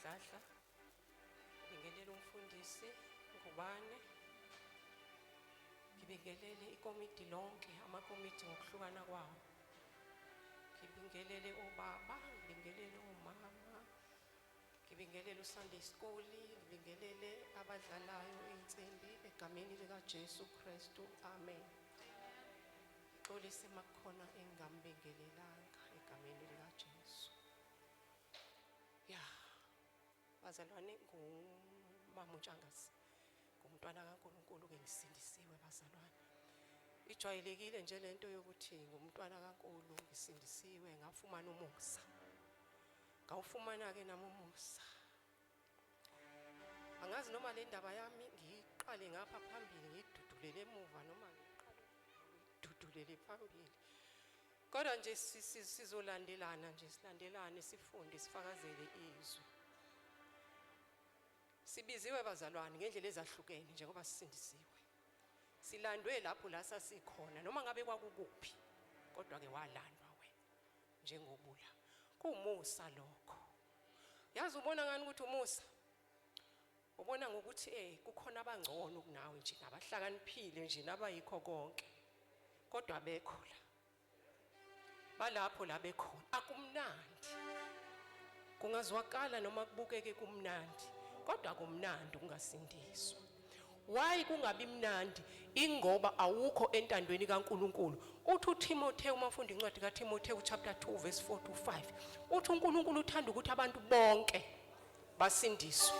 Dladla. Ngibingelele umfundisi Ngubane. Ngibingelele ikomiti lonke, amakomiti ngokuhlukana kwawo. Ngibingelele obaba, ngibingelele omama. Ngibingelele uSunday School, ngibingelele abadlalayo insimbi egameni lika Jesu Kristu. Amen. Xolise makukhona engambingelelanga egameni lika Jesu. Ya. Bazalwane ngumama uNtshangase. Ngumntwana kaNkuluNkulu ke ngisindisiwe bazalwane. Ijwayelekile nje lento yokuthi ngumntwana kaNkulu ngisindisiwe ngafumana umusa. Ngawufumana ke nami umusa. Angazi noma le ndaba yami ngiyiqale ngapha phambili ngiyidudulele emuva noma ngiyiqale ngiyidudulele phambili. Kodwa nje sizolandelana nje silandelane sifunde sifakazele izwi. Sibiziwe bazalwane ngendlela ezahlukene njengoba sisindisiwe. Silandwe lapho la sasikhona noma ngabe kwakukuphi kodwa ke walandwa wena njengobula. Kuwumusa lokho. Yazi ubona ngani ukuthi umusa? Ubona ngokuthi eh kukhona abangcono kunawe nje nabahlakaniphile nje nabayikho konke. Kodwa bekho la. Balapho la bekhona. Akumnandi. Kungazwakala noma kubukeke kumnandi, kodwa kumnandi ukungasindiswa. Why kungabi mnandi? Ingoba awukho entandweni kaNkuluNkulu. Uthi uTimotheo uma ufunda incwadi kaTimotheo chapter 2 verse 4 to 5, uthi uNkulunkulu uthanda ukuthi abantu bonke basindiswe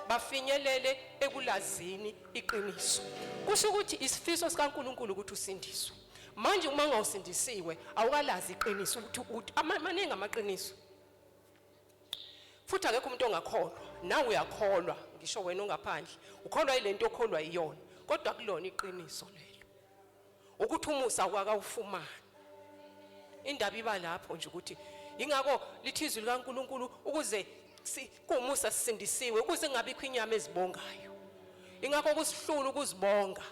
bafinyelele ekulazini iqiniso. Kusho ukuthi isifiso sikaNkuluNkulu ukuthi usindiswe. Manje uma ungawusindisiwe awukalazi iqiniso ukuthi ukuthi maningi amaqiniso. Futhi akekho umuntu ongakholwa. Nawe uyakholwa, ngisho wena ongaphandle. Ukholwa yilento okholwa iyona, kodwa kulona iqiniso lelo. Ukuthi umusa kwakawufumani. Indaba iba lapho nje ukuthi ingakho lithi izwi likaNkuluNkulu ukuze kuwumusa sisindisiwe ukuze kungabikho inyama ezibongayo. Ingakho kusihlula ukuzibonga.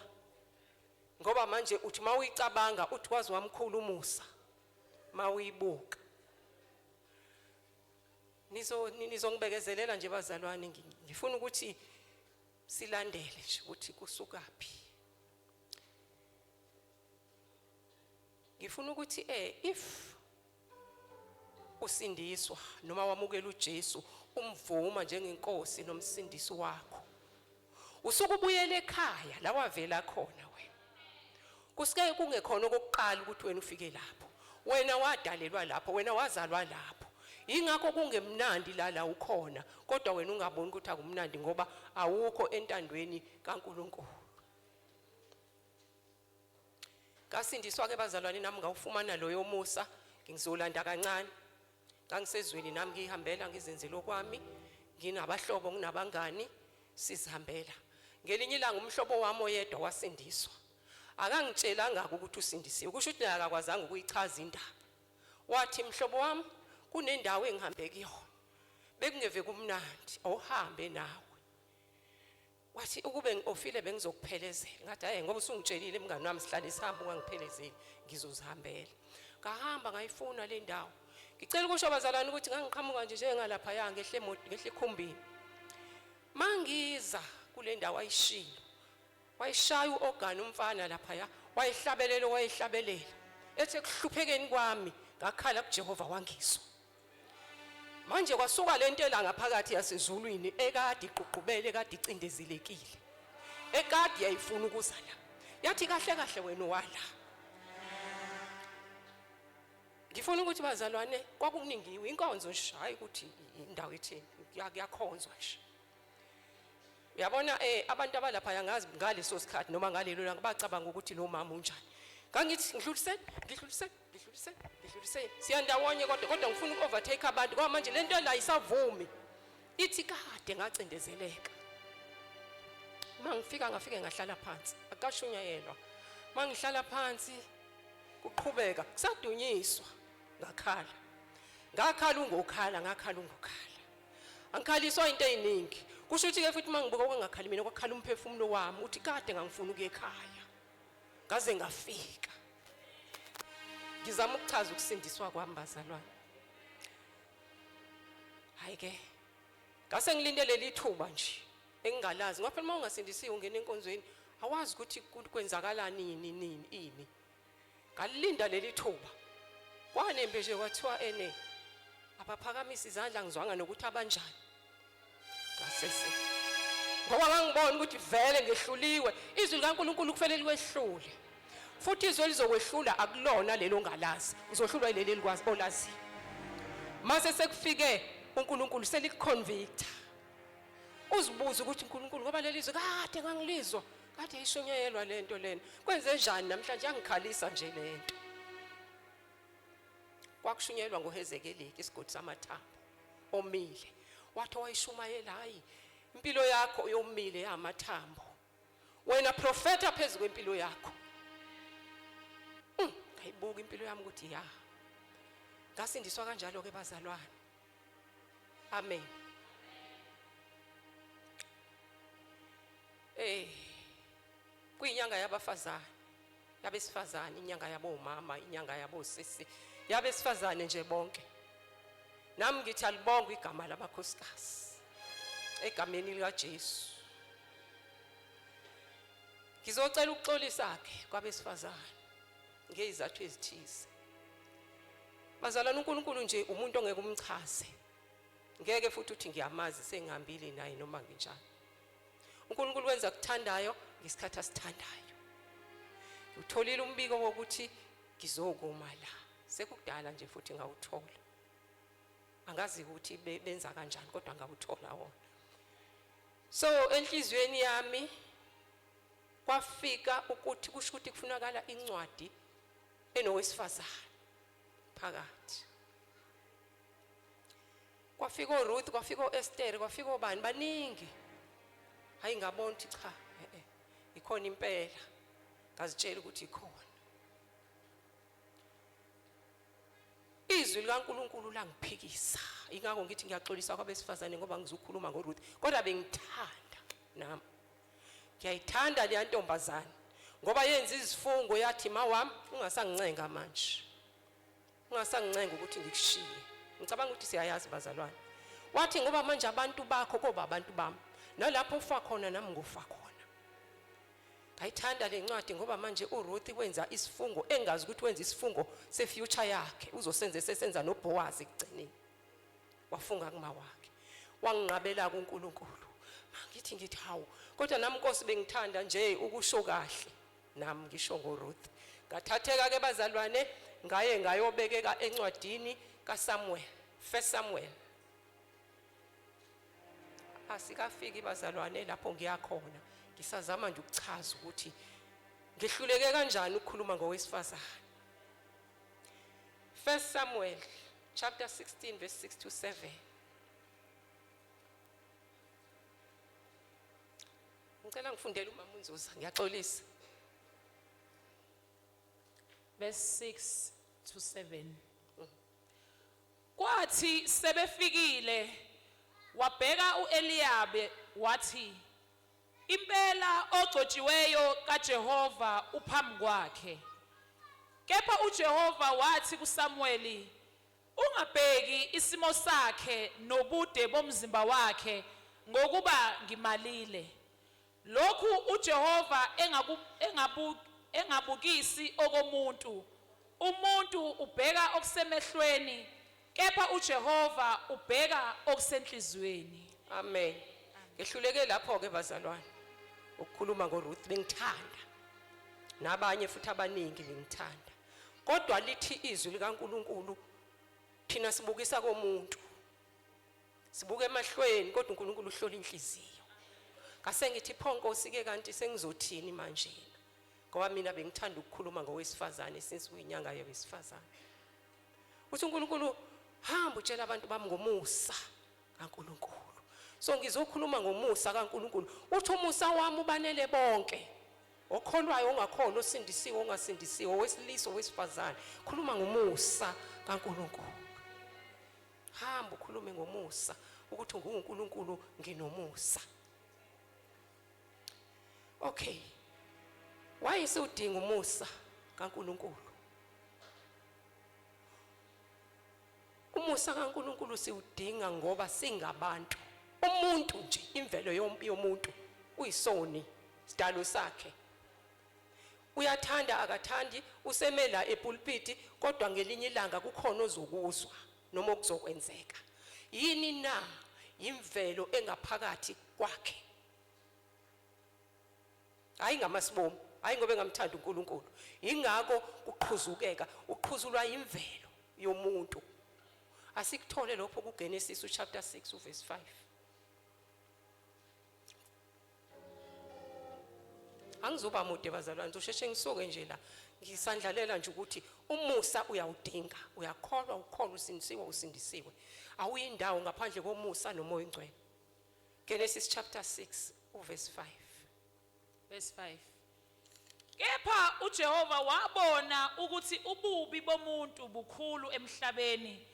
Ngoba manje uthi mawuyicabanga uthi wazi wamkhulu umusa. Mawuyibuka. Nizo nizongibekezelela nje bazalwane ngifuna ukuthi silandele nje ukuthi kusukaphi. Ngifuna ukuthi eh if usindiswa noma wamukela uJesu umvuma njengenkosi nomsindisi wakho usuke ubuyele ekhaya la wavela khona wena kusuke kungekhona okokuqala ukuthi wena ufike lapho wena wadalelwa lapho wena wazalwa lapho yingakho kungemnandi la la ukhona kodwa wena ungaboni ukuthi akumnandi ngoba awukho entandweni kaNkuluNkulu Ngasindiswa ke bazalwane nami ngawufumana loyo musa ngizolanda kancane. Ngangisezweni nami ngihambela ngizenzela okwami nginabahlobo nginabangani sizihambela. Ngelinye ilanga umhlobo wami oyedwa wasindiswa. Akangitshelanga ukuthi usindisiwe kusho ukuthi naye akakwazanga ukuyichaza indaba. Wathi mhlobo wami kunendawo engihambe kuyona. Bekungeve kumnandi awuhambe nawe. Wathi ukube ngi-ofile bengizokuphelezela. Ngathi hayi ngoba usungitshelile mngani wami sihlale sihambe ungangiphelezeli ngizozihambela. Ngahamba ngayifuna le ndawo. Ngicela ukusho bazalwane ukuthi ngangiqhamuka nje njengalaphaya ngehle emoto ngehle ekhumbini. Mangiza kule ndawo ayishilo. Wayeshaya u-organ umfana laphaya, wayehlabelela wayehlabelela. Ethi ekuhluphekeni kwami ngakhala kuJehova wangizwa. Manje kwasuka lento ela ngaphakathi yasezulwini ekade igqugqubele ekade icindezelekile. Ekade yayifuna ukuza la. Yathi kahle kahle wena wala. Ngifuna ukuthi bazalwane kwakuningiwe inkonzo nje hayi ukuthi indawo etheni kuyakhonzwa nje. Uyabona eh abantu abalapha yangazi ngaleso sikhathi noma ngalelo langa bacabanga ukuthi lo mama unjani. Ngangithi ngidluliseni, ngidluliseni, ngidluliseni, ngidluliseni. Siya ndawonye kodwa kodwa ngifuna uku-overtake abantu ngoba manje lento la isavumi. Ithi kade ngacindezeleka. Uma ngifika ngafike ngahlala phansi. Akashunyayelwa. Uma ngihlala phansi kuqhubeka kusadunyiswa ngakhala. Ngakhala ungokhala, ngakhala ungokhala. Angikhaliswa into eziningi. Kusho ukuthi ke futhi uma ngibuka kwangakhali mina kwakhala umphefumulo wami uthi kade ngangifuna ukuya ekhaya. Ngaze ngafika. Ngizama ukuchaza ukusindiswa kwami bazalwane. Hayi ke. Ngase ngilinde leli thuba nje engingalazi ngoba phela uma ungasindisiwe ungena enkonzweni awazi ukuthi kwenzakala nini nini ini. Ngalinda leli thuba. Kwanembe nje kwathiwa ene abaphakamisa izandla ngizwanga nokuthi abanjani. Ngasese. Ngoba ngangibona ukuthi vele ngehluliwe. Izwi likaNkulunkulu kufanele likwehlule. Futhi izwi elizokwehlula akulona lelo ongalazi. Uzohlulwa yileli elikwazi olaziyo. Mase sekufike uNkulunkulu selikuconvicta. Uzibuza ukuthi uNkulunkulu ngoba leli zwi kade ngangilizwa, kade ishunyayelwa lento lena. Kwenze njani namhlanje yangikhalisa nje lento. Kwakushunyayelwa ngoHezekeli isigodi samathambo omile. Wathi owayishumayela hayi impilo yakho yomile yamathambo. Wena profeta phezu kwempilo yakho. Ngayibuka impilo yami ukuthi ya. Ngasindiswa kanjalo ke bazalwane. Amen. Eh kuyinyanga yabafazane, yabesifazane, inyanga yabomama, inyanga yabosisi, yabesifazane nje bonke. Nami ngithi alibongwe igama labakhosikazi egameni likaJesu. Ngizocela ukuxolisa ke kwabesifazane ngezizathu ezithize. Bazalwane uNkulunkulu nje umuntu ongeke umchaze. Ngeke futhi uthi ngiyamazi sengihambile naye noma nginjani. uNkulunkulu wenza kuthandayo ngesikhathi asithandayo. Utholile umbiko wokuthi ngizokuma la. Sekukudala nje futhi ngawuthola. Angazi ukuthi benza kanjani kodwa ngawuthola wona. So enhliziyweni yami kwafika ukuthi kusho ukuthi kufunakala incwadi enowesifazane phakathi. Kwafika oRuth, kwafika oEsther, kwafika obani baningi. Hayi ngabona ukuthi cha, eh ikhona impela. Ngazitshela ukuthi ikhona. Izwi likaNkulunkulu langiphikisa. Ingakho ngithi ngiyaxolisa kwabesifazane ngoba ngizokhuluma ngoRuth, kodwa bengithanda nami. Ngiyayithanda leya ntombazane ngoba yenza izifungo yathi mawami ungasangincenga manje. Ungasangincenga ukuthi ngikushiye. Ngicabanga ukuthi siyayazi bazalwane. Wathi ngoba manje abantu bakho koba abantu bami. Nalapho ufa khona nami ngofa khona. Ngayithanda le ncwadi ngoba manje uRuth wenza isifungo engazi ukuthi wenza isifungo sefuture yakhe uzosenze sesenza noBoaz ekugcineni. Wafunga kuma wakhe. Wanginqabela kuNkulunkulu. Mangithi ngithi hawu kodwa nami Nkosi bengithanda nje ukusho kahle. Nami ngisho ngoRuth. Ngathatheka ke bazalwane ngaye ngayobekeka encwadini kaSamuel, First Samuel. Asikafiki bazalwane lapho ngiyakhona. Ngisazama nje ukuchaza ukuthi ngihluleke kanjani ukukhuluma ngowesifazane. First Samuel chapter 16 verse 6 to 7. Ngicela ngifundele umama uNzuza, ngiyaxolisa. Verse 6 to 7. Kwathi sebefikile wabheka uEliyabe wathi impela ogcotshiweyo kaJehova uphambi kwakhe. Kepha uJehova wathi kuSamuweli Ungabheki isimo sakhe nobude bomzimba wakhe, ngokuba ngimalile. Lokhu uJehova engabukisi okomuntu. Umuntu ubheka okusemehlweni, kepha uJehova ubheka okusenhliziyweni. Amen. Ngehluleke lapho-ke bazalwane ukukhuluma ngoRuth bengithanda nabanye futhi abaningi bengithanda. Kodwa lithi izwi likaNkuluNkulu thina sibukisa komuntu. Sibuka emahlweni kodwa uNkulunkulu uhlola inhliziyo. Ngase ngithi pho Nkosi ke kanti sengizothini manje? Ngoba mina bengithanda ukukhuluma ngowesifazane since kuyinyanga yowesifazane. Uthi uNkulunkulu hamba utshela abantu bami ngomusa kaNkulunkulu. So ngizokhuluma ngomusa kaNkulunkulu. Uthi umusa wami ubanele bonke. Okholwayo, ongakholwa, osindisiwe, ongasindisiwe, owesilisa, owesifazane. Khuluma ngomusa kaNkulunkulu. Hamba ukhulume ngomusa ukuthi unguNkulunkulu nginomusa. Okay. Why siwudinga umusa kaNkulunkulu? Umusa kaNkulunkulu siwudinga ngoba singabantu. Umuntu nje, imvelo yomuntu uyisoni, sidalo sakhe. Uyathanda akathandi, usemela epulpiti, kodwa ngelinye ilanga kukhona ozokuzwa noma okuzokwenzeka. Yini na? Imvelo engaphakathi kwakhe. Hayi ngamasibomu, hayi ngoba engamthanda uNkulunkulu. Ingakho kuqhuzukeka, uqhuzulwa imvelo yomuntu. Asikuthole lokho kuGenesis chapter 6 uverse 5. Angizoba mude bazalwane, ngizosheshe ngisuke nje la. Ngisandlalela nje ukuthi umusa uyawudinga, uyakholwa, ukholwa, usindisiwe, usindisiwe. Awuyindawo ngaphandle komusa noMoya oNgcwele. Genesis chapter 6 uverse 5. Verse 5. Kepha uJehova wabona ukuthi ububi bomuntu bukhulu emhlabeni,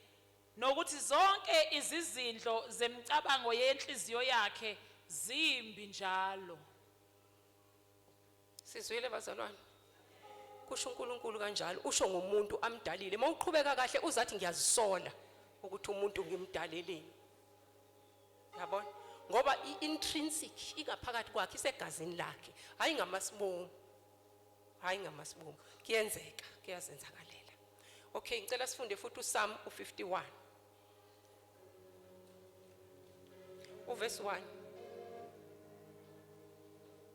nokuthi zonke izizindlo zemicabango yenhliziyo yakhe zimbi njalo. Sizwile bazalwane. Kusho uNkulunkulu kanjalo, usho ngomuntu amdalile. Mawuqhubeka kahle uzathi ngiyazisola ukuthi umuntu ngimdaleleni. Yabona? Ngoba i-intrinsic ingaphakathi kwakhe, isegazini lakhe. Hayi ngamasibomu. Hayi ngamasibomu. Kuyenzeka, kuyazenzakalela. Okay, ngicela sifunde futhi uPsalm u51. Uverse 1.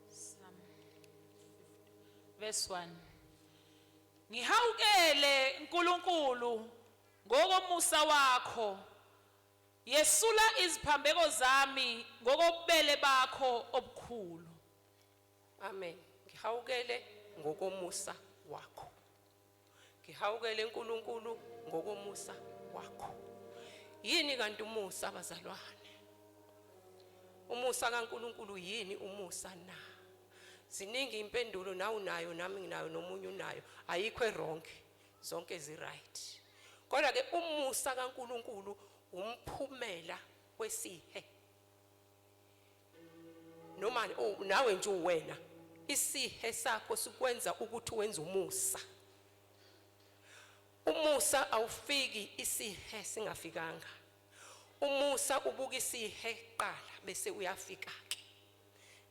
Psalm verse 1. Ngihawukele uNkulunkulu ngokomusa wakho, yesula iziphambeko zami ngokobubele bakho obukhulu. Amen. Ngihawukele ngokomusa wakho. Ngihawukele uNkulunkulu ngokomusa wakho. Yini kanti umusa bazalwane? Umusa kaNkulunkulu yini umusa na? Ziningi impendulo, nawe unayo, nami nginayo, nomunye unayo. Ayikho wrong, zonke zi right. Kodwa ke umusa kaNkulunkulu umphumela wesihe. Noma nawe nje uwena, isihe sakho sikwenza ukuthi wenze umusa. Umusa awufiki isihe singafikanga. Umusa ubuka isihe kuqala bese uyafika ke.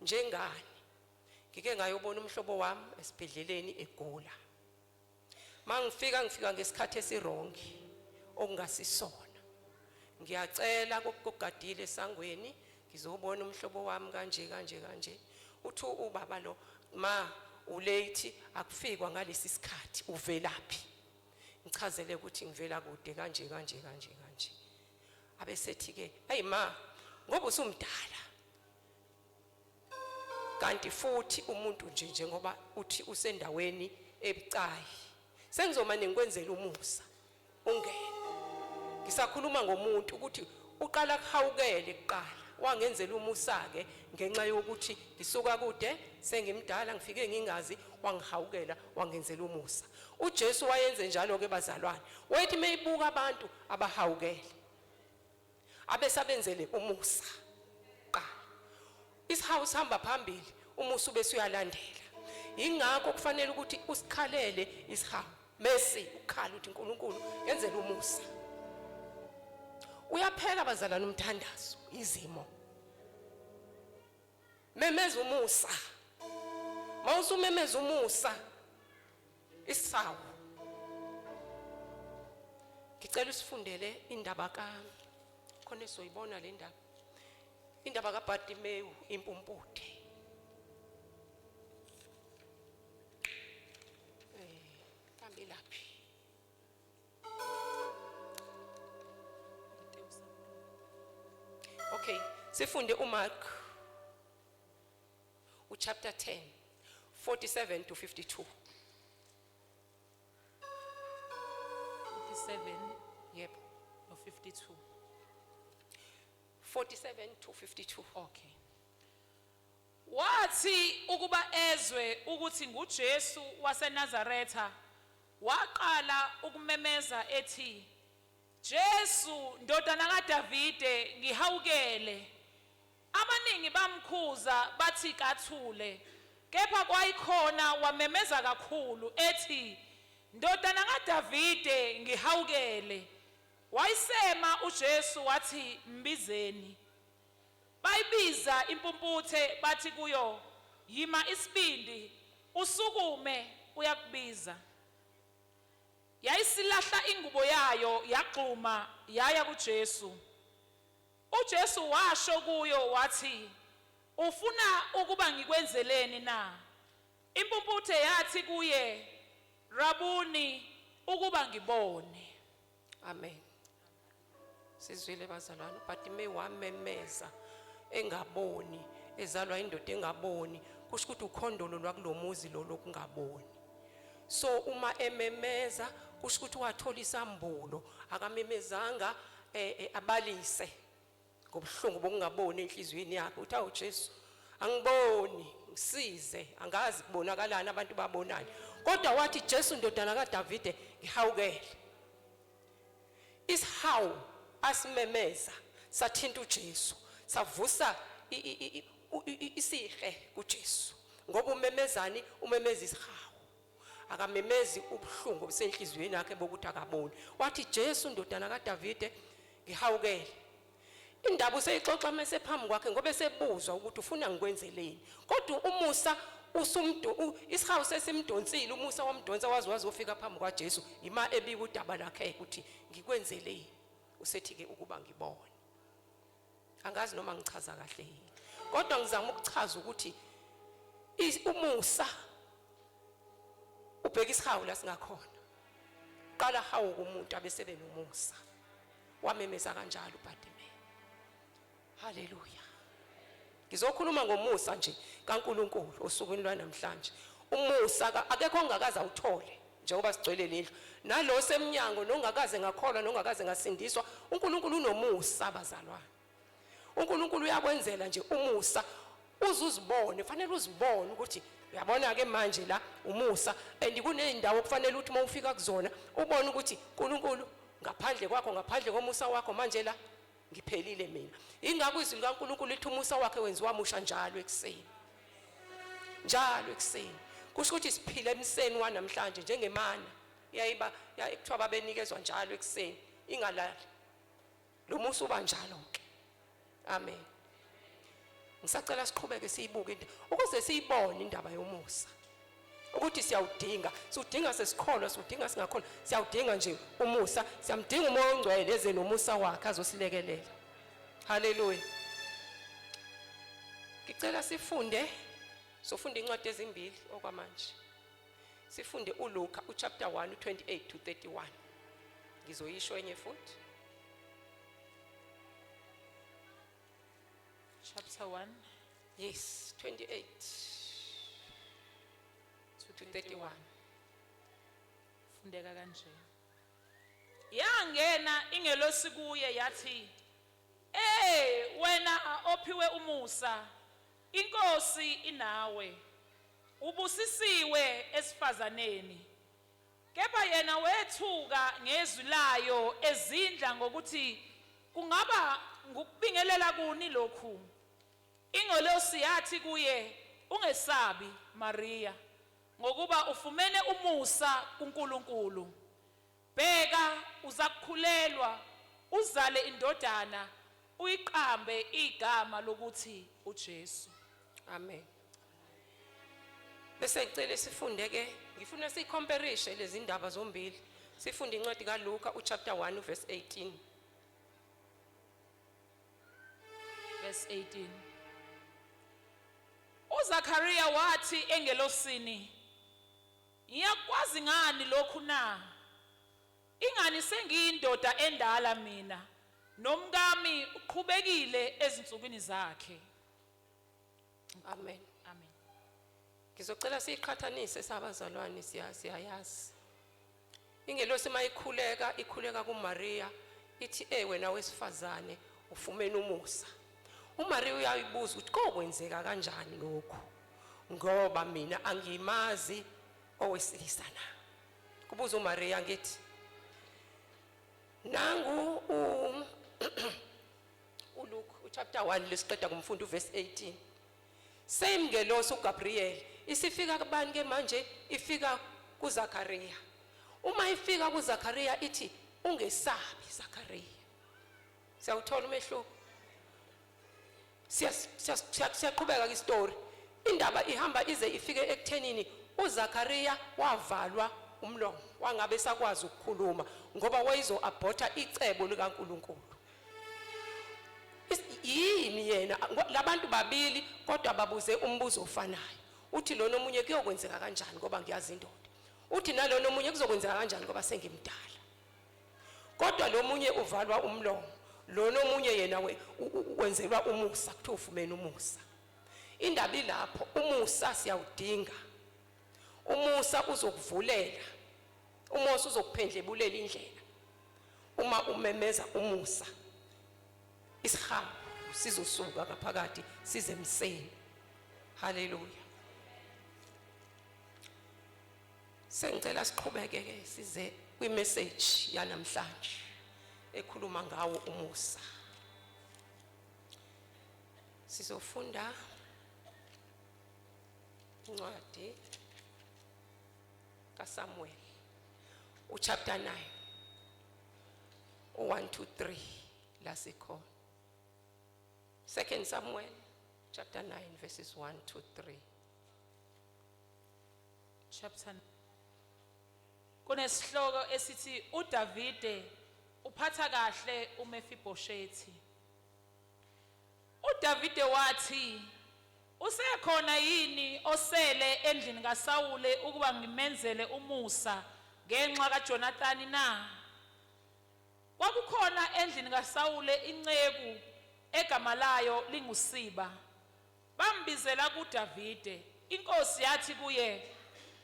Njengani? Ngike ngayobona umhlobo wami esibhedleleni egula. Mangifika ngifika ngesikhathi esiwrong okungasisona. Ngiyacela kokugadile esangweni ngizobona umhlobo wami kanje kanje kanje. Uthi ubaba lo, ma ulate, akufikwa ngalesi sikhathi, uvelaphi? Ngichazele ukuthi ngivela kude kanje kanje kanje kanje. Abesethi ke, hey ma, ngoba usumdala kanti futhi umuntu nje njengoba uthi usendaweni ebucayi, sengizomane ngikwenzela umusa ungene. Ngisakhuluma ngomuntu ukuthi uqala kuhawukele kuqala, wangenzela umusa ke ngenxa yokuthi ngisuka kude, sengimdala, ngifike ngingazi, wangihawukela, wangenzela umusa. uJesu wayenze njalo ke bazalwane, wayethi meyibuka abantu abahawukele abesabenzele umusa qala. Isihawu sihamba phambili, umusa ubese uyalandela. Ingakho kufanele ukuthi usikhalele isihawu, mercy, ukhala uthi uNkulunkulu ngenzele umusa. Uyaphela bazalwane umthandazo, izimo. Memeza umusa. Mawusumemeza umusa, isihawu. Ngicela usifundele indaba ka khona esoyibona le ndaba. Indaba kaBartimeyu impumputhe. Kambe laphi? Okay, sifunde uMark uchapter 10 47 to 52. 47 Yebo. no 52. 47 to 52. Okay. Wathi ukuba ezwe ukuthi nguJesu waseNazaretha, waqala ukumemeza ethi, Jesu ndodana kaDavide, ngihawukele. Abaningi bamkhuza bathi kathule, kepha kwayikhona wamemeza kakhulu ethi, Ndodana kaDavide, ngihawukele. Wayisema uJesu wathi, mbizeni. Bayibiza impumputhe bathi kuyo, yima isibindi, usukume, uyakubiza. Yayisilahla ingubo yayo, yagxuma yaya kuJesu. UJesu washo kuyo wathi, ufuna ukuba ngikwenzeleni na? Impumputhe yathi kuye, Rabuni, ukuba ngibone. Amen. Sizwile bazalwane, uBartimeyu wamemeza engaboni, ezalwa indoda engaboni, kusho ukuthi ukhondolo lwakulomuzi lo lokungaboni. So uma ememeza kusho ukuthi wathola isambulo, akamemezanga abalise ngobuhlungu bokungaboni enhliziyweni yakhe, uthi awu Jesu angiboni, ngisize, angazi kubonakalani, abantu babonani, kodwa wathi Jesu ndodana kaDavide ngihawukele. Isihawu asimemeza sathinta uJesu, savusa isihe kuJesu, ngoba umemezani? Umemeza isihawu, akamemezi ubuhlungu obusenhliziyweni yakhe bokuthi akaboni. Wathi Jesu ndodana kaDavide ngihawukele. Indaba useyixoxa mase phambi kwakhe, ngoba esebuzwa ukuthi ufuna ngikwenzeleni, kodwa umusa isihawu sesimdonsile, umusa wamdonsa waze wazofika phambi kwaJesu. Ima ebika udaba lakhe ukuthi ngikwenzeleni, usethi ke ukuba ngibone. Angazi noma ngichaza kahle yini, kodwa ngizama ukuchaza ukuthi umusa ubheka isihawu la singakhona. Qala hawu kumuntu abesebe nomusa. Wamemeza kanjalo uBartimeyu. Haleluya. Ngizokhuluma ngomusa nje kaNkuluNkulu osukwini lwanamhlanje. Umusa akekho ongakaze awuthole njengoba sigcwele lendlu, nalo semnyango nongakaze ngakholwa nongakaze ngasindiswa. uNkulunkulu unomusa bazalwane. uNkulunkulu uyakwenzela nje umusa, uze uzibone, fanele uzibone ukuthi uyabona ke manje la umusa. And kuneyindawo kufanele ukuthi uma ufika kuzona ubone ukuthi uNkulunkulu ngaphandle kwakho, ngaphandle komusa wakho manje la ngiphelile mina. Ingakho izwi likaNkulunkulu lithi umusa wakhe wenziwa musha njalo ekuseni, njalo ekuseni. Kusho ukuthi siphila emseni wanamhlanje njengemana yayiba kuthiwa babenikezwa njalo ekuseni, ingalali. Lo musa uba njalo ke. Amen. Ngisacela siqhubeke siyibuke into ukuze siyibone indaba yomusa, ukuthi siyawudinga, siwudinga sesikholwa, siwudinga singakholwa, siyawudinga nje umusa, siyamdinga uMoya oNgcwele eze nomusa wakhe azosilekelela. Haleluya. Ngicela sifunde, sofunda incwadi ezimbili okwamanje. Sifunde uLuka uchapter 1 28 to 31. Ngizoyisho enye futhi. Chapter 1 Yes, 28 to to 31. Fundeka kanje. Yangena ingelosi kuye yathi, "Eh wena ophiwe umusa, inkosi inawe. Ubusisiwe esifazaneni." Kepha yena wethuka ngezwi layo, ezindla ngokuthi kungaba ngukubingelela kuni lokhu. Ingelosi yathi kuye, ungesabi Maria, ngokuba ufumene umusa kuNkulunkulu. Bheka, uzakukhulelwa, uzale indodana, uyiqambe igama lokuthi uJesu. Amen. Bese ngicela sifunde ke, ngifuna sicomparishe lezi ndaba zombili. Sifunde incwadi kaLuka uchapter 1 verse 18. Verse 18. uZakaria wathi engelosini, ngiyakwazi ngani lokhu na? Ingani sengiyindoda endala mina, nomkami uqhubekile ezinsukwini zakhe. Amen. Amen. Ngizocela siyiqhathanise sabazalwane, siyayazi. Ingelosi mayikhuleka, ikhuleka kuMaria, ithi wena wesifazane ufumene umusa. uMaria uyayibuza ukuthi kokwenzeka kanjani lokhu, ngoba mina angimazi owesilisa na. Kubuza uMaria, ngithi nangu uLuke uchapter 1 lesiqeda kumfunda uverse 18. Same ngelosi uGabriel isifika kubani ke manje? Ifika kuZakaria. Uma ifika kuZakaria ithi ungesabi Zakaria. Siyawuthola umehluko? Siyaqhubeka ke story. Indaba ihamba ize ifike ekuthenini uZakaria wavalwa umlomo, wangabe sakwazi ukukhuluma ngoba wayezo abhotha icebo likaNkuluNkulu. Yini yena labantu babili kodwa babuze umbuzo ofanayo. Uthi lona omunye kuyokwenzeka kanjani ngoba ngiyazi indoda. Uthi nalona omunye kuzokwenzeka kanjani ngoba sengimdala. Kodwa lo munye uvalwa umlomo, lona omunye yena wenzelwa umusa, kuthiwa ufumene umusa. Indaba ilapho, umusa siyawudinga. Umusa uzokuvulela, umusa uzokuphendlebulela indlela. Uma umemeza umusa, isihawu sizosuka ngaphakathi size emseni. Haleluya. Sengicela siqhubeke ke size kwimessage yanamhlanje ekhuluma ngawo umusa. Sizofunda incwadi kaSamuel uchapter 9 u1 to 3 la sikhona. 2 Samuel chapter 9 verses 1 to 3. Chapter Kunesihloko esithi uDavide uphatha kahle uMefiboshethi. UDavide wathi, usekhona yini osele endlini kaSawule ukuba ngimenzele umusa ngenxa kaJonathani na? Kwakukhona endlini kaSawule inceku egama layo linguSiba. Bambizela kuDavide. Inkosi yathi kuye,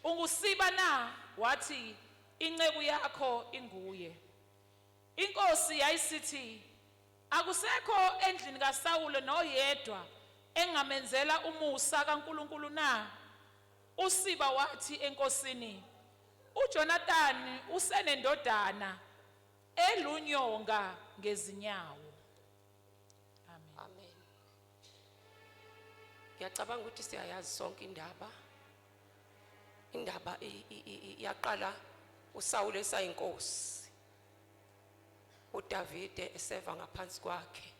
unguSiba na? Wathi, inceku yakho inguye. Inkosi yayisithi, akusekho endlini kaSawule noyedwa engamenzela umusa kaNkuluNkulu na? uSiba wathi enkosini, uJonathani usenendodana elunyonga ngezinyawo. Amen. Amen. Ngiyacabanga ukuthi siyayazi sonke indaba. Indaba iyaqala uSawule esayinkosi. uDavide eseva ngaphansi kwakhe.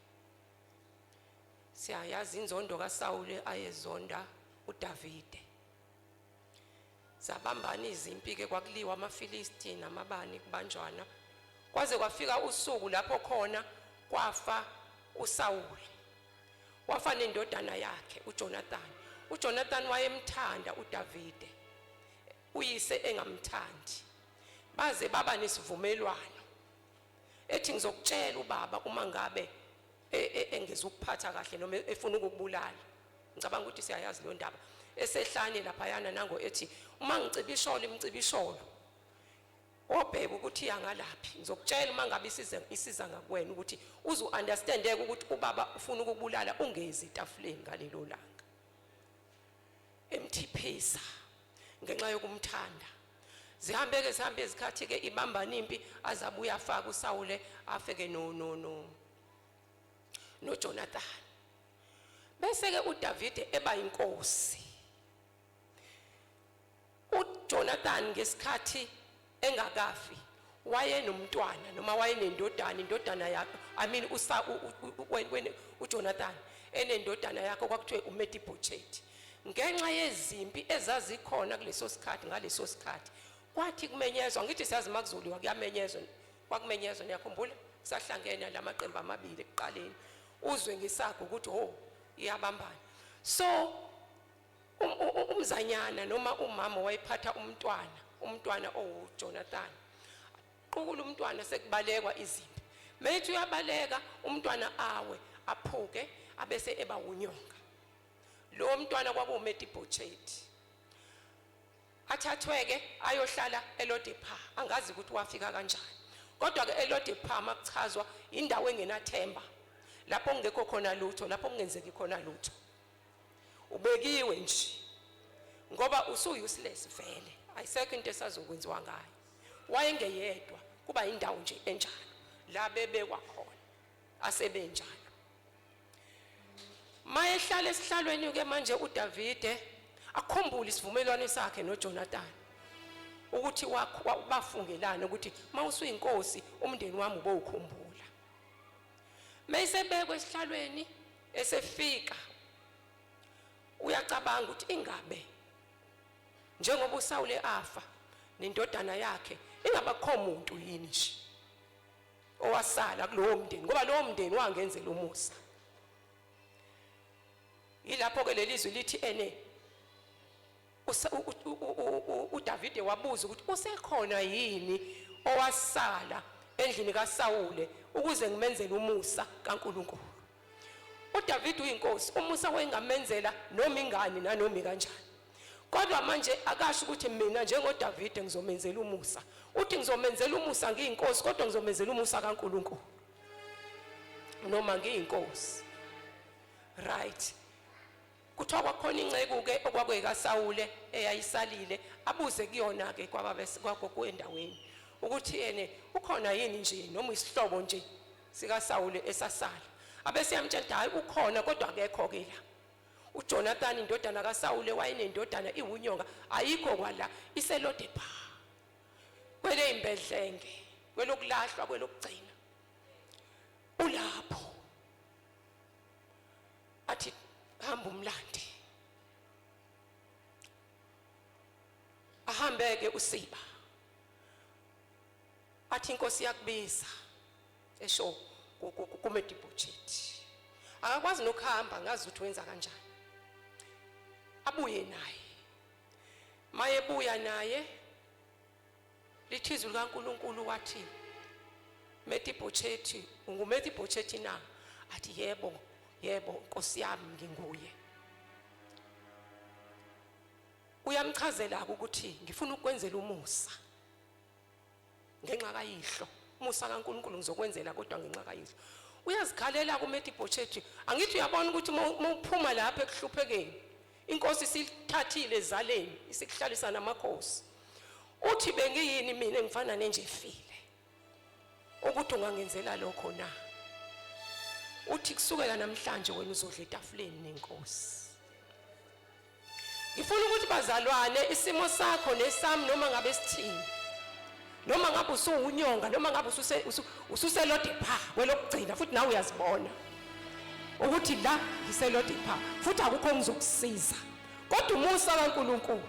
Siyayazi inzondo kaSawule ayezonda uDavide. Zabambana izimpi ke, kwakuliwa amaFilisti namabani kubanjwana. Kwaze kwafika usuku lapho khona kwafa uSawule. Wafa nendodana yakhe uJonathan. uJonathan wayemthanda uDavide, uyise engamthandi. Baze baba nesivumelwano ethi ngizokutshela ubaba uma ngabe engezukuphatha kahle noma efuna ukukubulala. Ngicabanga ukuthi siyayazi leyo ndaba. Esehlane laphayana nango ethi uma ngicibisholo imcibisholo obheka ukuthi iyangalaphi, ngizokutshela uma ngabe isiza ngakuwena ukuthi uze uunderstandeke ukuthi ubaba ufuna ukukubulala, ungezi etafuleni ngalelo langa. Emthiphisa ngenxa yokumthanda. Zihambe-ke zihambe izikhathi-ke, ibambana impi azabuye afake uSawule afeke noJonathan. Bese-ke uDavide eba inkosi. uJonathan ngesikhathi engakafi wayenomntwana noma wayenendodana, indodana yakhe, I mean usa uJonathan enendodana yakhe kwakuthiwe uMefiboshethi. Ngenxa yezimpi ezazikhona kuleso sikhathi, ngaleso sikhathi kwathi kumenyezwa, ngithi siyazi makuzuliwa kuyamenyezwa, kwakumenyezwa, niyakhumbula kusahlangene lamaqembu amabili ekuqaleni, uzwe ngesakho ukuthi ho iyabambana. So umzanyana noma umama wayephatha umntwana, umntwana owuJonathan, qukula umntwana sekubalekwa izimpi. Methi uyabaleka umntwana awe aphuke abese eba unyonga. Lo mntwana kwakuwuMefiboshethi. Athathweke ayohlala eLodebar, angazi ukuthi wafika kanjani. Kodwa ke eLodebar makuchazwa indawo engenathemba, lapho kungekho khona lutho, lapho kungenzeki khona lutho. Ubekiwe nje ngoba usu useless vele, ayisekho into esazokwenziwa ngayo. Wayengeyedwa, kuba indawo nje enjalo la bebekwa khona asebenjalo. Mayehlala esihlalweni ke manje uDavide akhumbule isivumelwano sakhe noJonathan ukuthi bafungelana ukuthi mawusuyinkosi umndeni wami ubowukhumbula. Mayesebekwe esihlalweni Esefika uyacabanga ukuthi ingabe njengoba uSawule afa nendodana yakhe ingabakho muntu yini nje owasala kulowo mndeni, ngoba lowo mndeni wangenzela umusa. Yilapho ke lelizwi lithi ene uDavide wabuza ukuthi usekhona yini owasala endlini kaSawule ukuze ngimenzele umusa kaNkulunkulu. uDavide uyinkosi, umusa wayengamenzela noma ingani nanoma kanjani. Kodwa manje akasho ukuthi mina njengoDavide ngizomenzela umusa. Uthi ngizomenzela umusa ngiyinkosi, kodwa ngizomenzela umusa kaNkulunkulu noma ngiyinkosi. Right. Kuthiwa kwakhona inceku-ke okwakuyikaSawule eyayisalile, abuze kuyona-ke kwabakwakho endaweni ukuthi ene ukhona yini nje noma isihlobo nje sikaSawule esasala. Abese yamtshela ukuthi hhayi ukhona kodwa akekho-ke la. UJonathani indodana kaSawule wayenendodana iwunyonga, ayikho kwala, iseLodebha kweleyimbedlenge, kwelokulahlwa, kwelokugcina, ulapho. Athi hamba umlande. Ahambeke uSiba, athi inkosi yakubiza, esho kuMedibhojethi. Akakwazi nokuhamba, ngazi ukuthi wenza kanjani. Abuye naye, mayebuya naye lithi izwi likaNkulunkulu wathi Medibhojethi, unguMedibhojethi na? Athi yebo, yebo Nkosi yami nginguye. Uyamchazela ukuthi ngifuna ukwenzela umusa ngenxa kayihlo, umusa kaNkulunkulu ngizokwenzela kodwa ngenxa kayihlo. Uyazikhalela kuMedibhojethi, angithi uyabona ukuthi uma uphuma lapha ekuhluphekeni inkosi isithathile ezaleni isikuhlalisa namakhosi. Uthi bengiyini mina engifana nenje efile ukuthi ungangenzela lokho na? Uthi kusukela namhlanje wena uzodla etafuleni nenkosi. Ngifuna ukuthi bazalwane isimo sakho nesami noma ngabe sithini, noma ngabe usuwunyonga, noma ngabe ususelodepha kwelokugcina, futhi nawe uyazibona ukuthi la ngiselodepha futhi akukho ngizokusiza, kodwa umusa kaNkulunkulu,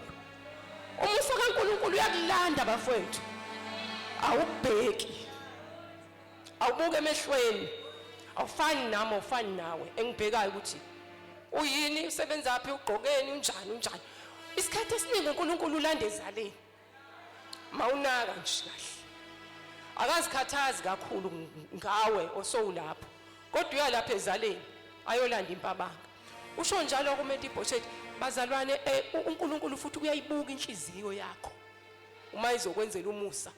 umusa kaNkulunkulu uyakulanda bafowethu. Awubheki, awubuke emehlweni, awufani nami, awufani nawe. Engibhekayo ukuthi uyini, usebenzaphi, ugqokeni, unjani, unjani. Isikhathi esiningi uNkulunkulu ulanda ezaleni mawunaka nje kahle, akazikhathazi kakhulu ngawe osowulapho, kodwa uyalapha ezaleni ayolanda impabanga. Usho njalo kuMedibhosheti, bazalwane, uNkulunkulu futhi uyayibuka inhliziyo yakho uma izokwenzela umusa.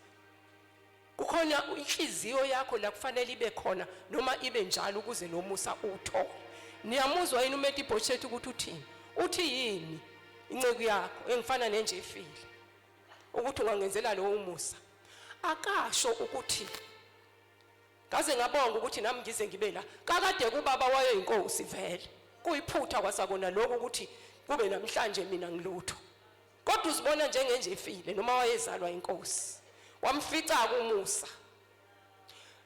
Kukhona inhliziyo yakho la kufanele ibe khona noma ibe njalo ukuze lo musa uwuthole. Niyamuzwa yini uMedibhosheti ukuthi uthini? Uthi yini inceku yakho engifana nenje efile ukuthi ungangenzela lowo musa? Akasho ukuthi ngaze ngabonga ukuthi nami ngize ngibe la. Kakade kubaba wayeyinkosi vele, kuyiphutha kwasakona lokho ukuthi kube namhlanje mina ngilutho, kodwa uzibona njengenje efile noma wayezalwa inkosi. Wamfica umusa,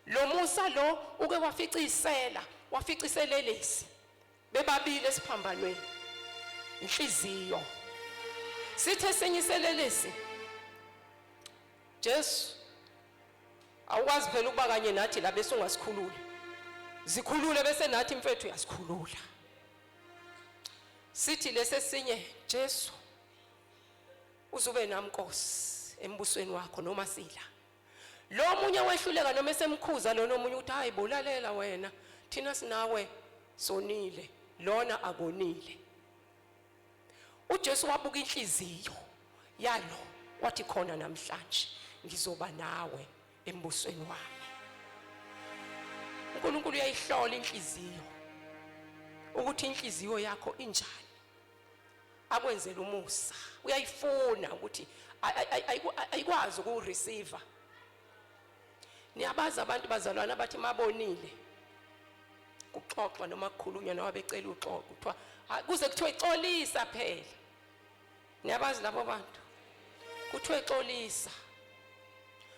lo musa lo uke wafica isela, wafica iselelesi bebabili esiphambanweni. Inhliziyo sithe esinye iselelesi, Jesu awukwazi phela ukuba kanye nathi la bese ungasikhulula, zikhulule bese nathi mfethu uyasikhulula. Sithi lesesinye, Jesu uzube nami Nkosi embusweni wakho noma sila. Lo munye wehluleka noma esemkhuza lona omunye uthi hayi bolalela wena, thina sinawe sonile, lona akonile. uJesu wabuka inhliziyo yalo wathi khona namhlanje ngizoba nawe embusweni wami. uNkulunkulu uyayihlola inhliziyo ukuthi inhliziyo yakho injani, akwenzele umusa. Uyayifuna ukuthi ayikwazi ukureceive. Niyabazi abantu bazalwana abathi mabonile kuxoxwa noma kukhulunywa noma becela uxolo, kuthiwa kuze kuthiwe xolisa phela. Niyabazi labo bantu, kuthiwe xolisa,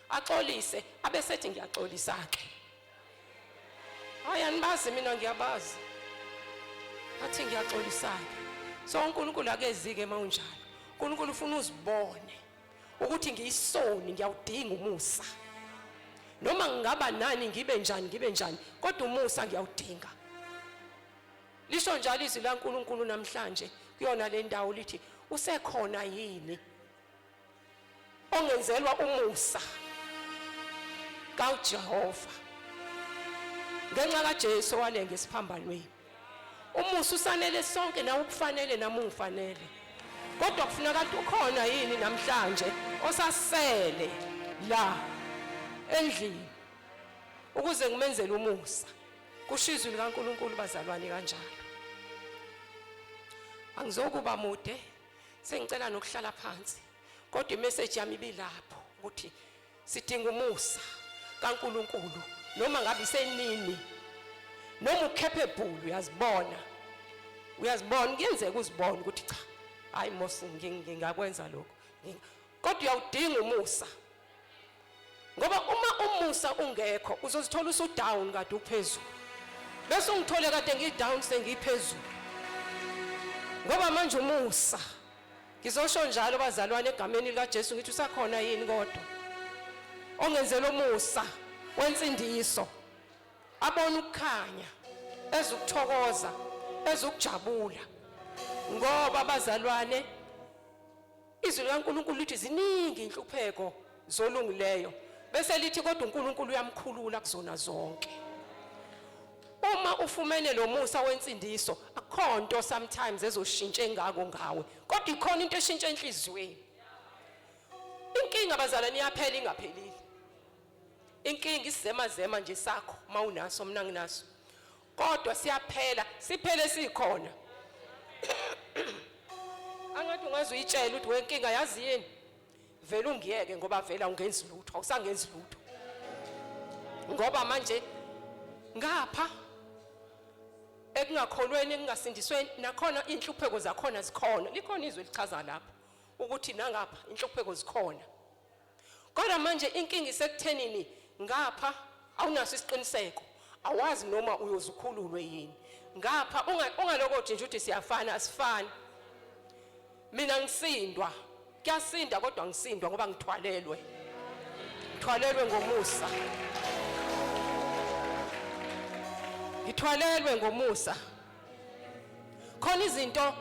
axolise abesethi ngiyaxolisa ke. Hayi anibazi, mina ngiyabazi. Athi ngiyaxolisa-ke. So uNkulunkulu akezike uma unjalo. uNkulunkulu ufuna uzibone ukuthi ngiyisoni, ngiyawudinga umusa. Noma ngingaba nani, ngibe njani, ngibe njani, kodwa umusa ngiyawudinga. Lisho njalo izwi laNkulunkulu namhlanje kuyona le ndawo, lithi usekhona yini ongenzelwa umusa kaJehova ngenxa kaJesu owalenga esiphambanweni. Umusa usanele sonke, nawe ukufanele, nami ungifanele, kodwa kufuneka ukhona yini namhlanje osasele la endlini ukuze ngimenzele umusa? Kusho izwi likaNkulunkulu bazalwane kanjalo. Angizokuba mude, sengicela nokuhlala phansi, kodwa imessage yami ibilapho ukuthi sidinga umusa kaNkulunkulu noma ngabe isenini, noma ucapable. Uyazibona, uyazibona, kuyenzeka uzibone ukuthi cha, hayi mos, ngingakwenza lokho, kodwa uyawudinga umusa, ngoba uma umusa ungekho uzozithola usudown kade uphezulu, bese ungithole kade ngidown sengiphezulu, ngoba manje umusa. Ngizosho njalo bazalwane egameni likaJesu, ngithi usakhona yini kodwa ongenzela umusa wensindiso, abona ukukhanya, ezukuthokoza, ezukujabula? Ngoba bazalwane, izwi likaNkulunkulu lithi ziningi inhlupheko zolungileyo, bese lithi kodwa uNkulunkulu uyamkhulula kuzona zonke. Uma ufumene lo musa wensindiso, akukho nto sometimes ezoshintsha engako ngawe, kodwa ikhona into eshintsha enhliziyweni. Inkinga bazalwane iyaphela ingaphelile inkinga, isizema zema nje sakho mawunaso, mina nginaso, kodwa siyaphela, siphele sikhona. Angathi ungaze uyitshele ukuthi wenkinga, yazi yini, vele ungiyeke, ngoba vele awungenzi lutho, awusangenzi lutho, ngoba manje ngapha ekungakholweni, ekungasindisweni, nakhona inhlupheko zakhona zikhona. Likhona izwi elichaza lapho ukuthi nangapha inhlupheko zikhona, kodwa manje inkinga isekuthenini ngapha awunaso isiqiniseko, awazi noma uyozukhululwe yini ngapha. Ungalokothi nje uthi siyafana, asifani. Mina ngisindwa, kuyasinda, kodwa ngisindwa ngoba ngithwalelwe, ngithwalelwe ngomusa, ngithwalelwe ngomusa. Khona izinto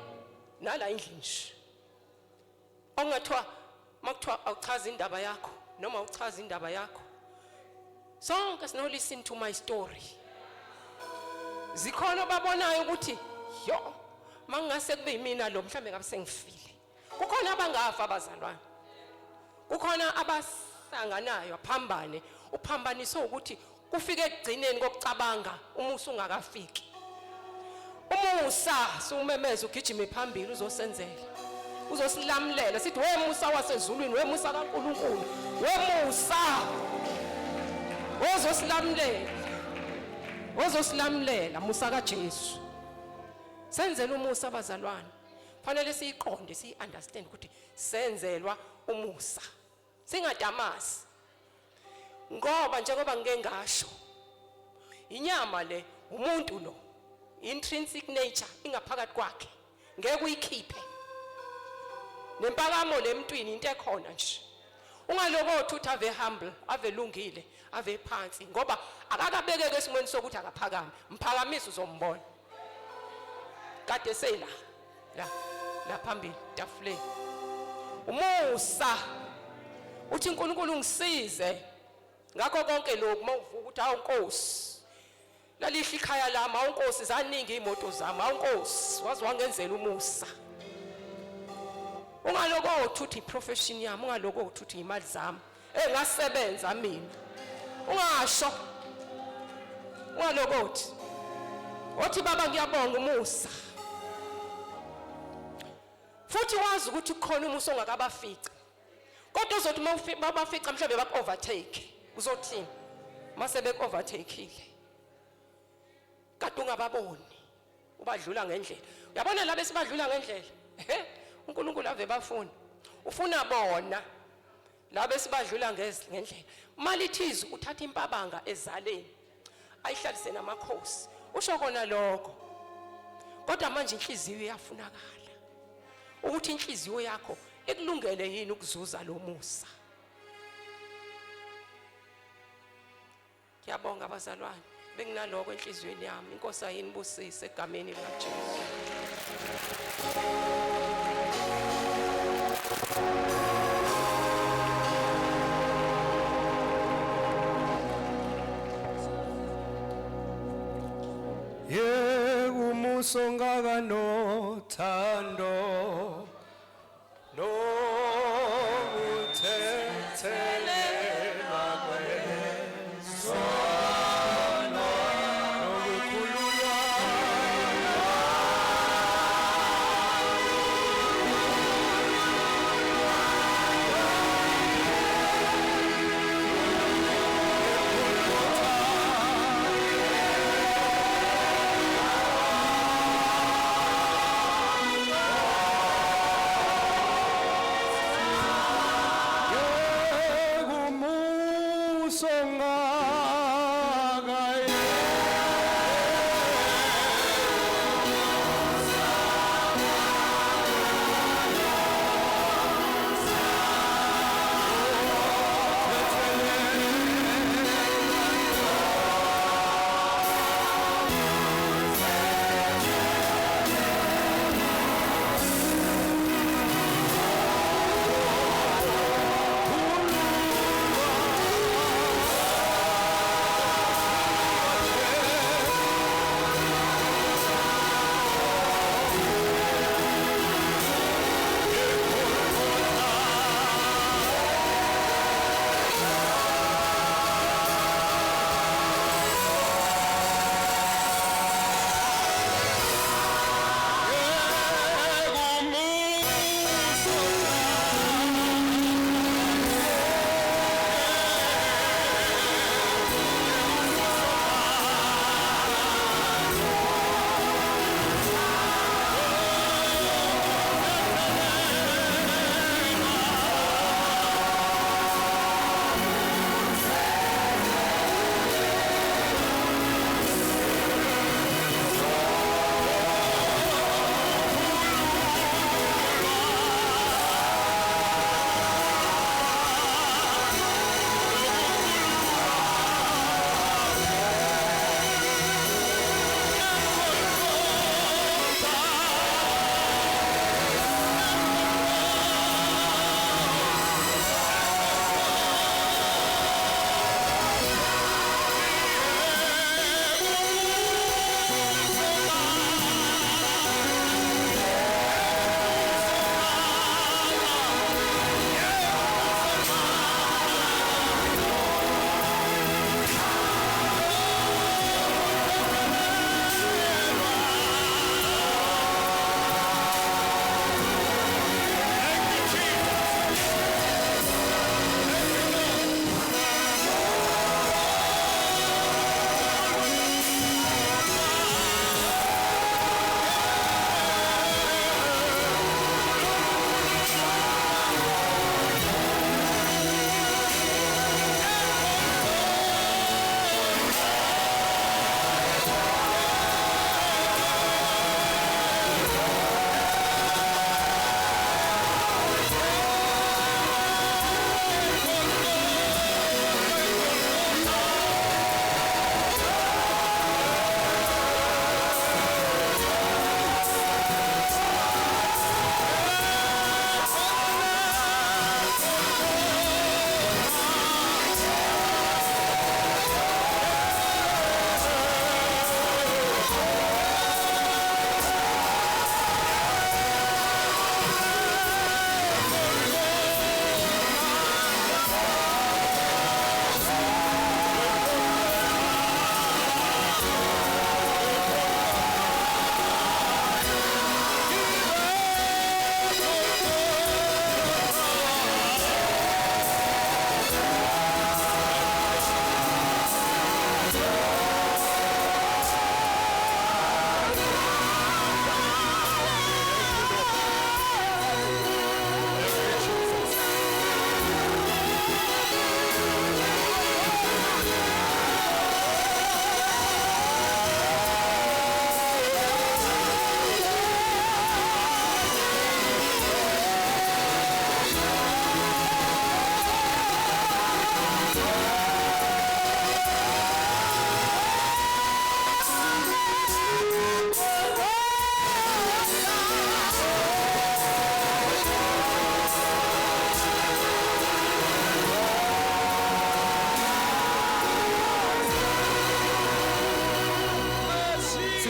nala endlini nje ongathiwa makuthiwa awuchaza indaba yakho noma uchaza indaba yakho, sonke sino listen to my story. Zikhona ababonayo ukuthi yo, mangase kube yimina lo, mhlambe ngabe sengifile. Kukhona abangafa abazalwane, kukhona abahlanganayo aphambane, uphambaniswe ukuthi kufike ekugcineni kokucabanga umusa ungakafiki. Umusa siwumemeza ugijime phambili, uzosenzela, uzosilamulela. Sithi wemusa wasezulwini, wemusa kaNkulunkulu, wemusa ozosilamulela, ozosilamulela, musa kaJesu. Senzela umusa abazalwane, fanele siyiqonde, siyi-understand ukuthi senzelwa umusa, singadamasi, ngoba njengoba ngike ngasho, inyama le, umuntu lo, intrinsic nature ingaphakathi kwakhe, ngeke uyikhiphe. Nempakamo lemntwini into ekhona nje. Ungalokothi uthi ave humble, ave lungile, ave phansi, ngoba akakabekeke esimweni sokuthi akaphakame. Mphakamise, uzombona kade seyila la la phambili tafuleni. Umusa uthi uNkulunkulu ungisize ngakho konke lokhu. Mawuvuka ukuthi awu Nkosi, lalihle ikhaya lami, awu Nkosi, zaningi imoto zami, awu Nkosi, waze wangenzela umusa. Ungalokothi uthi iprofession yami, ungalokothi uthi imali zami engasebenza mina, ungasho, ungalokothi. Othi baba, ngiyabonga umusa. Futhi wazi ukuthi kukhona umusa ongakabafici, kodwa uzothi uma bafica mhlawumbe baku-overtake, uzothini mase beku-overtakeile kade ungababoni, ubadlula ngendlela? Uyabona laba esibadlula ngendlela, ehe, uNkulunkulu ave bafuna, ufuna bona laba esibadlula ngendlela. Malithize uthatha impabanga ezaleni ayihlalise namakhosi, usho kona lokho. Kodwa manje inhliziyo iyafunakala, ukuthi inhliziyo yakho ikulungele yini ukuzuza lo musa. Ngiyabonga abazalwane, benginaloko enhliziyweni yami. Inkosi ayinibusise egameni likaJesu. Yebo umusa ongaka nothando nokuthethelelwa kwesono nokukhululwa.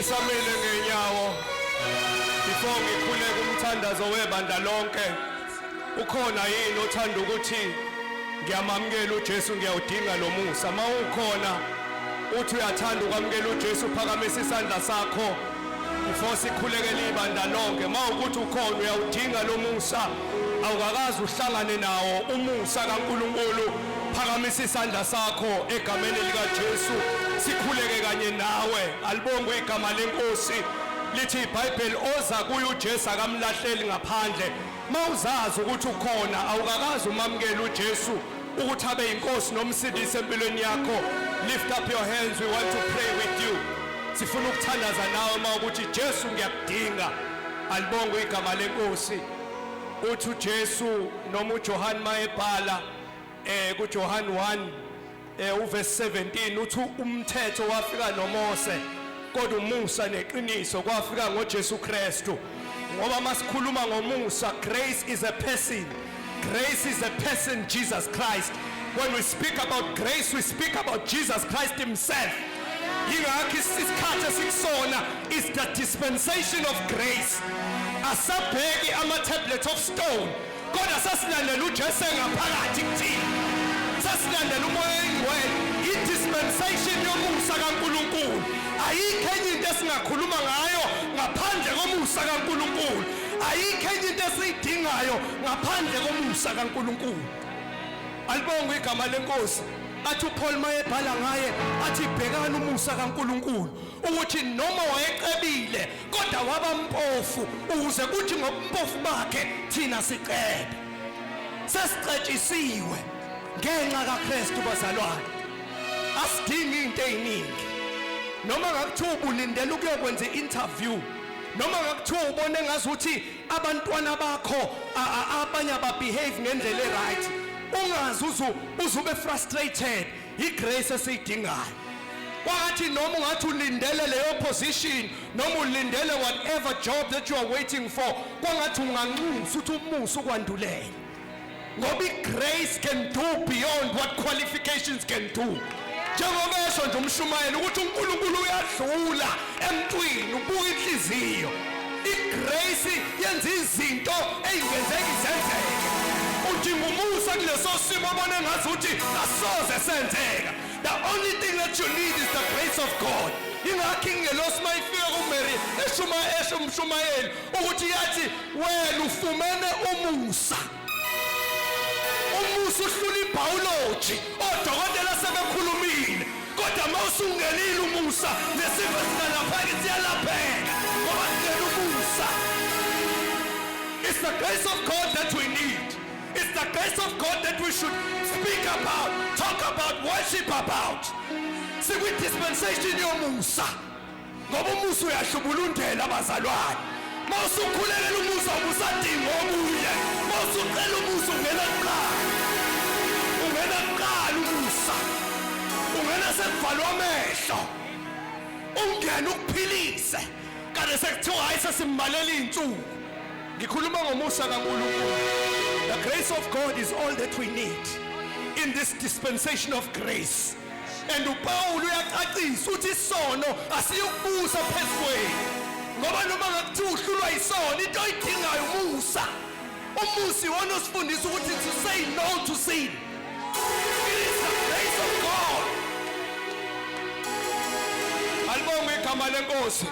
Sisamile ngenyawo, before ngikhuleka umthandazo webandla lonke, ukhona yini othanda ukuthi ngiyamamukela uJesu, ngiyawudinga lo musa? Mawukhona uthi uyathanda ukwamukela uJesu, phakamisa isandla sakho before sikhulekele ibandla lonke. Mawukuthi ukhona uyawudinga lo musa, awukakaze uhlangane nawo umusa kaNkulunkulu, phakamisa isandla sakho egameni likaJesu, sikhuleke kanye nawe. Alibongwe igama lenkosi. Lithi iBhayibheli, oza kuye uJesu akamlahleli ngaphandle. Mawuzazi ukuthi ukhona awukakaze umamukele uJesu ukuthi abe inkosi nomsindisi empilweni yakho, lift up your hands, we want to pray with you. Sifuna ukuthandaza nawe mawukuthi, "Jesu, ngiyakudinga." Alibongwe igama lenkosi. Uthi uJesu noma uJohn mayebhala kuJohn 1 uverse 17, uthi umthetho wafika noMose, kodwa umusa neqiniso kwafika ngoJesu Kristu. Ngoba masikhuluma ngomusa, grace is a person. Grace is a person, Jesus Christ. When we speak about grace, we speak about Jesus Christ himself. Yingakho isikhathi esikusona is the dispensation of grace. Asabheki ama-tablet of stone, kodwa sesilandela uJesu engaphakathi kuthina, sesilandela uMoya Oyingcwele, i-dispensation yomusa kaNkulunkulu. Ayikho enye into esingakhuluma ngayo ngaphandle komusa kaNkulunkulu. Ayikho enye into esiyidingayo ngaphandle komusa kaNkulunkulu. Alibongwe igama lenkosi. Athi uPaul mayebhala ngaye, athi bhekani umusa kaNkulunkulu, ukuthi noma wayecebile kodwa waba mpofu ukuze kuthi ngobumpofu bakhe thina sicebe. Sesicetshisiwe ngenxa kaKristu, bazalwane. Asidingi into eziningi. Noma ngakuthiwa ubulindele ukuyokwenza i-interview, noma ngakuthiwa ubone ngazuthi abantwana bakho abanye ababehave ngendlela e-right, ungazi uzube frustrated, igrace esiyidingayo. Kwakathi noma ungathi ulindele leyo position, noma ulindele whatever job that you are waiting for, kwangathi unganxusa uthi umusa ukwandulele, ngoba i-grace can do beyond what qualifications can do. Njengoba esho nje umshumayeli ukuthi uNkulunkulu uyadlula emntwini, ubuka inhliziyo. I-grace yenza izinto ey'ngenzeki zenzeke. Udinga umusa kuleso simo obone ngazuthi asoze senzeka. The only thing that you need is the grace of God. Ingakho ingelosi mayifika kuMary esho umshumayeli ukuthi yathi, "Wena ufumene umusa." Umusa uhlula ibhayoloji. Odokotela sebekhulumile, kodwa uma usungenile umusa, nesifo singalapheki, siyalapheka ngoba singena umusa. It's the grace of God that we need. It's the grace of God that we should speak about, talk about, worship about. Sikwi-dispensation yomusa, ngoba umusa uyahlubulundela, abazalwane. Uma usukhulekela umusa, ubusadinga okunye. Uma usucela umusa, ungena kuqala, ungena kuqala umusa, ungena sekuvalwa amehlo, ungene ukuphilise kanti sekuthiwa hayi, sesimbalela iy'nsuku. Ngikhuluma ngomusa kaNkulunkulu. The grace of God is all that we need in this dispensation of grace. And uPaul uyacacisa uthi isono asiyukubusa phezu kwenu, ngoba noma ngakuthiwa uhlulwa yisono, into oyidingayo umusa. Umusa iwona osifundisa ukuthi to say no to sin. It is the grace of God. Alibongwe igama lenkosi.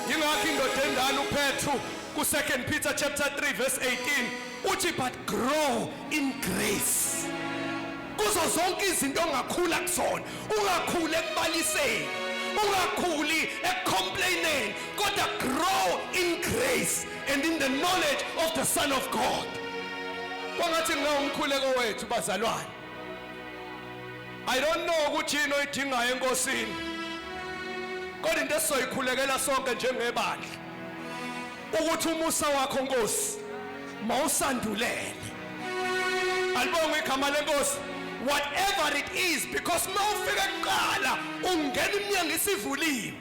Yingakho indoda endala uPetru ku-2 Peter chapter 3 verse 18 uthi, "But grow in grace." Kuzo zonke izinto ongakhula kuzona, ungakhuli ekubaliseni, ungakhuli ekucomplaineni, kodwa grow in grace and in the knowledge of the Son of God. Kwangathi ngawumkhuleko wethu, bazalwane. I don't know ukuthi yini oyidingayo enkosini, kodwa into esizoyikhulekela sonke njengebandla ukuthi umusa wakho, Nkosi, mawusandulele. Alibongwe igama lenkosi. Whatever it is, because mawufika kuqala ungena iminyango isivuliwe.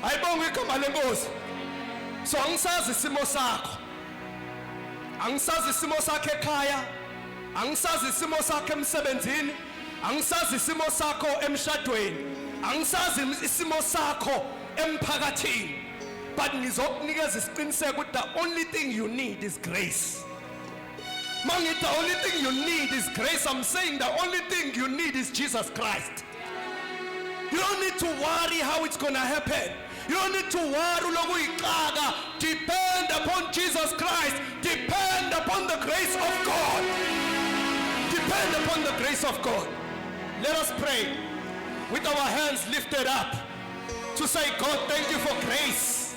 Ayibongwe igama lenkosi. So angisazi isimo sakho, angisazi isimo sakho ekhaya, angisazi isimo sakho emsebenzini, angisazi isimo sakho emshadweni. Angisazi isimo sakho emphakathini, but ngizokunikeza isiqiniseko ukuthi the only thing you need is grace. Mangithi the only thing you need is grace, I'm saying the only thing you need is Jesus Christ. You don't need to worry how it's going to happen. You don't need to worry lokuyixaka. Depend upon Jesus Christ. Depend upon the grace of God. Depend upon the grace of God. Let us pray with our hands lifted up to say, God, thank you for grace.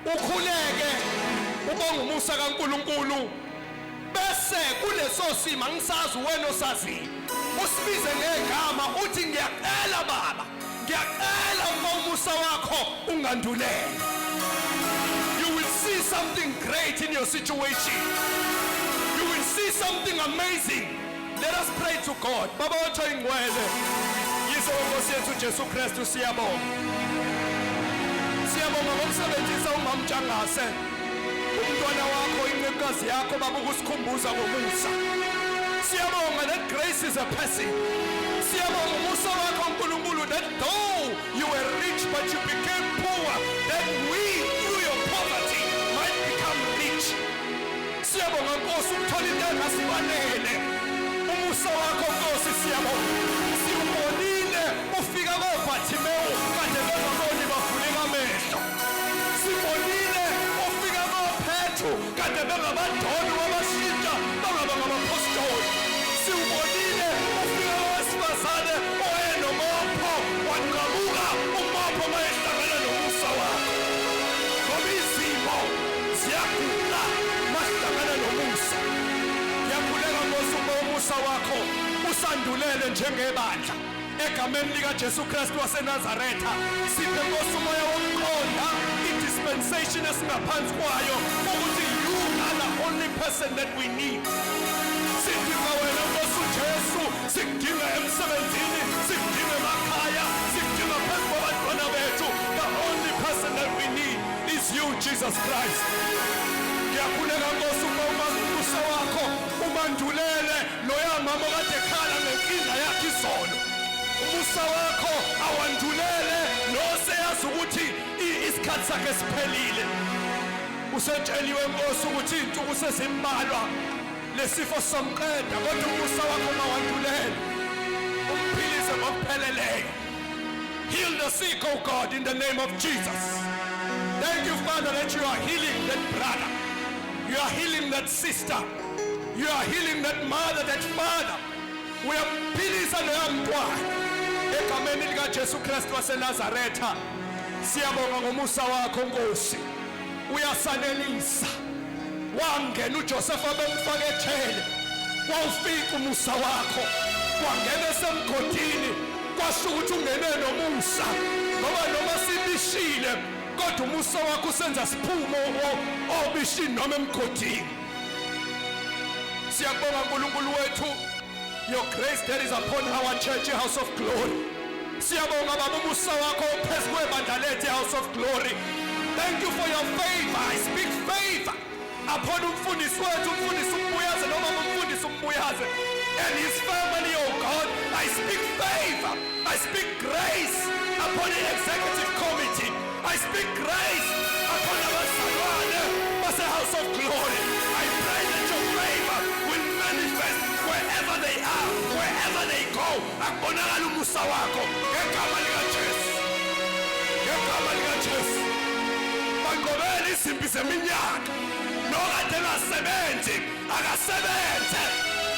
Ukhuleke ubonga umusa kaNkulunkulu, bese kuleso simo angisazi, wena osaziyo, usibize ngegama uthi, "Ngiyacela Baba, ngiyacela ukuba umusa wakho ungandulele." You will see something great in your situation. You will see something amazing. Let us pray to God. Baba wethu oyingcwele, Yise wenkosi yethu Jesu Kristu, siyabonga, siyabonga ngokusebenzisa umamtshangase, umntwana wakho, incekukazi yakho, Baba, ukusikhumbuza ngomusa. Siyabonga that grace is a person. Siyabonga umusa wakho, uNkulunkulu, that though you were rich, but you became poor that we through your poverty might become rich. Siyabonga, Nkosi, ukuthola into engasifanele, umusa wakho, Nkosi. Siyabonga, siwubonile ufika koBhathimewu kade bengaboni, bavuleka amehlo. Sibonile ufika koPetru kade bengabadoni, wabashintsha bangaba ngabapostoli. Siwubonile ufika kowesifazane owayenomopho, wanqamuka umopho mayehlangana nomusa wakho, ngoba izimo ziyaguqa mahlangana nomusa. Ngiyakhuleka, Nkosi, ukuba umusa wakho usandulele njengebandla egameni likaJesu Kristu waseNazaretha. Siphe, Nkosi, umoya wokuqonda i-dispensation esingaphansi kwayo, ukuthi you are the only person that we need. Sidinga wena, Nkosi uJesu. Sikudinga emsebenzini, sikudinga emakhaya, sikudinga phezu kwabantwana bethu. The only person that we need is you, Jesus Christ. Ngiyakhuleka, Nkosi, ukuba umusa wakho umandulele loya mama okade ekhala ngenkinga yakhe izolo. Umusa wakho awandulele noseyazi ukuthi isikhathi sakhe siphelile, usetsheliwe, Nkosi, ukuthi iy'nsuku sezimbalwa, lesifo somqeda, kodwa umusa wakho mawandulele, umphilise ngokupheleleyo. Heal the sick, oh God, in the name of Jesus. Thank you, Father, that you are healing that brother, you are healing that sister, you are healing that mother, that father. Uyamphilisa loya mntwana egameni likaJesu Kristu waseNazaretha. Siyabonga ngomusa wakho, Nkosi, uyasanelisa. Wangena uJosepha bemfaka ejele, wawufika umusa wakho. Wangena esemgodini, kwasho ukuthi ungene nomusa, ngoba noma sibishile, kodwa umusa wakho usenza siphume obishini noma emgodini. Siyakubonga, uNkulunkulu wethu, your grace that is upon our church, House of Glory. Siyabonga, Baba, umusa wakho phezu kwebandla lethu, House of Glory. Thank you for your favor. I speak favor upon umfundisi wethu, umfundisi uMbuyaze, noma umfundisi uMbuyaze and his family, oh God. I speak favor, I speak grace upon the executive committee. I speak grace upon abazalwane base House of Glory. I pray that your favor will manifest wherever they are, wherever they go. Akubonakala umusa wakho ngegama likaJesu, ngegama likaJesu. Banqobele izimpi zeminyaka. Nokade engasebenzi akasebenze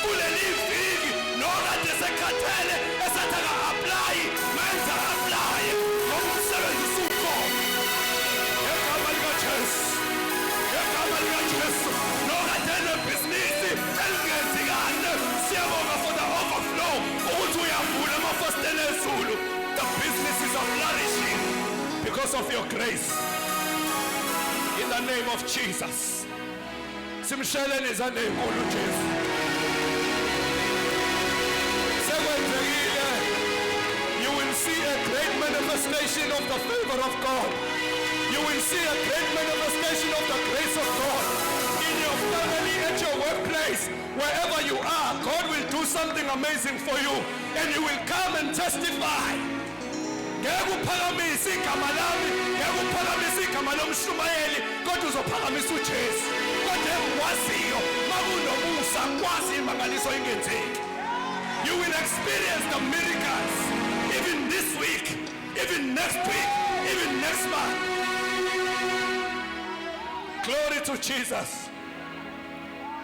kuleli viki. Nokade sekhathele esathi aka-apply, menza apply, ngoba umsebenzi usukhona ngegama likaJesu, ngegama likaJesu. Nokade enebhizinisi elingenzi kahle, siyabonga for the overflow, ukuthi uyavula amafasitela ezulu. The businesses are flourishing because of your grace, in the name of Jesus. Simsheleni izandla ey'nkulu uJesu. Sekwenzekile. You will see a great manifestation of the favor of God. You will see a great manifestation of the grace of God in your family, at your workplace, wherever you are. God will do something amazing for you, and you will come and testify. Ngeke uphakamise igama lami, ngeke uphakamise igama lomshumayeli, kodwa uzophakamisa uJesu. Kodwa engikwaziyo, makunomusa kwazi imangaliso ingenzeki. You will experience the miracles even this week, even next week, even next month. Glory to Jesus.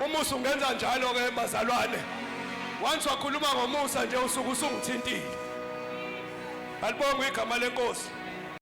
Umusa ungenza njalo ke, bazalwane. Once wakhuluma ngomusa nje, usuke usungithintile. Alibongwe igama leNkosi.